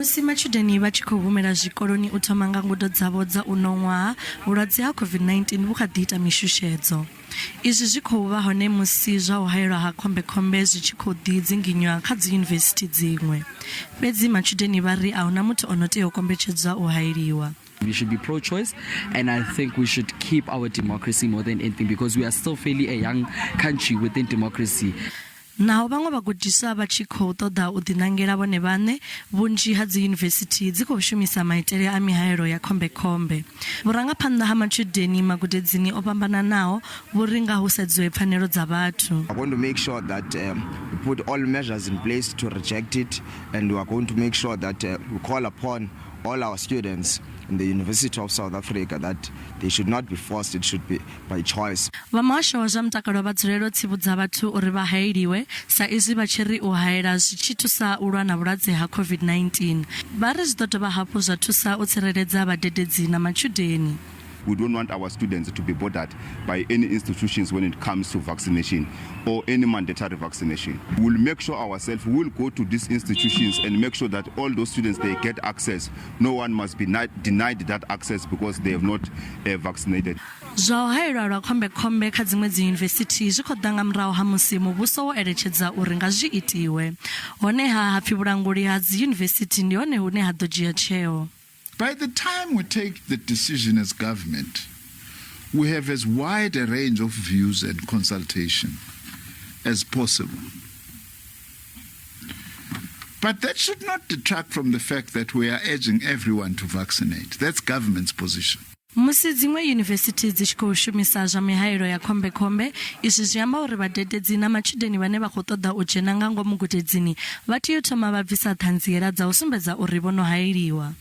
Musi matshudeni vha tshi khou humela zwikoloni u thoma nga ngudo dzavho dza uno ṅwaha, vhulwadze ha COVID-19 vhu kha ḓi ita mishushedzo. Izwi zwi khou vha hone musi zwa u haelwa ha khombekhombe zwi tshi khou ḓi dzinginywa kha dziyunivesithi dziṅwe. Fhedzi matshudeni vha ri a huna muthu o no tea u kombetshedzwa u haeliwa. We should be pro-choice, and I think we should keep our democracy more than anything, because we are still fairly a young country within democracy. Naho vhaṅwe vhagudiswa vha tshi khou ṱoḓa u ḓinangela vhone vhaṋe, vhunzhi ha dziyunivesithi dzi khou shumisa maitele a mihaelo ya khombekhombe. Vhurangaphanḓa ha matshudeni magudedzini o fhambananaho vhu ri nga hu sedziwe pfanelo dza vhathu. We are going to make sure that we put all measures in place to reject it, and we are going to make sure that we call upon all our students in the University of South Africa that they should not be forced, it should be by choice. Vha muhasho wa zwa mutakalo vha dzulela u tsivhudza vhathu uri vha haeliwe sa izwi vha tshi ri u haela zwi tshi thusa u lwa na vhulwadze ha COVID-19. Vha ri zwi ḓo dovha hafhu zwa thusa u tsireledza vhadededzi na matshudeni. We don't want our students to be bothered by any institutions when it comes to vaccination or any mandatory vaccination. We'll make sure ourselves, we'll go to these institutions and make sure that all those students, they get access. No one must be denied that access because they have not vaccinated. Zwa u haelwa lwa khombekhombe kha dziṅwe dziyunivesithi zwi khou ḓa nga murahu ha musi muvhuso wo eletshedza uri nga zwi itiwe. Honeha ha pfi vhulanguli ha dziyunivesithi ndi hone hune ha ḓo dzhia tsheo. By the time we take the decision as government, we have as wide a range of views and consultation as possible. But that should not detract from the fact that we are urging everyone to vaccinate. That's government's position. Musi dziṅwe yunivesithi dzi tshi khou shumisa zwa mihaelo ya khombekhombe, izwi zwi amba uri vhadededzi na matshudeni vhane vha khou ṱoḓa u dzhena nga ngomu gudedzini vha tea u thoma vha bvisa ṱhanziela dza u sumbedza uri vho no haeliwa.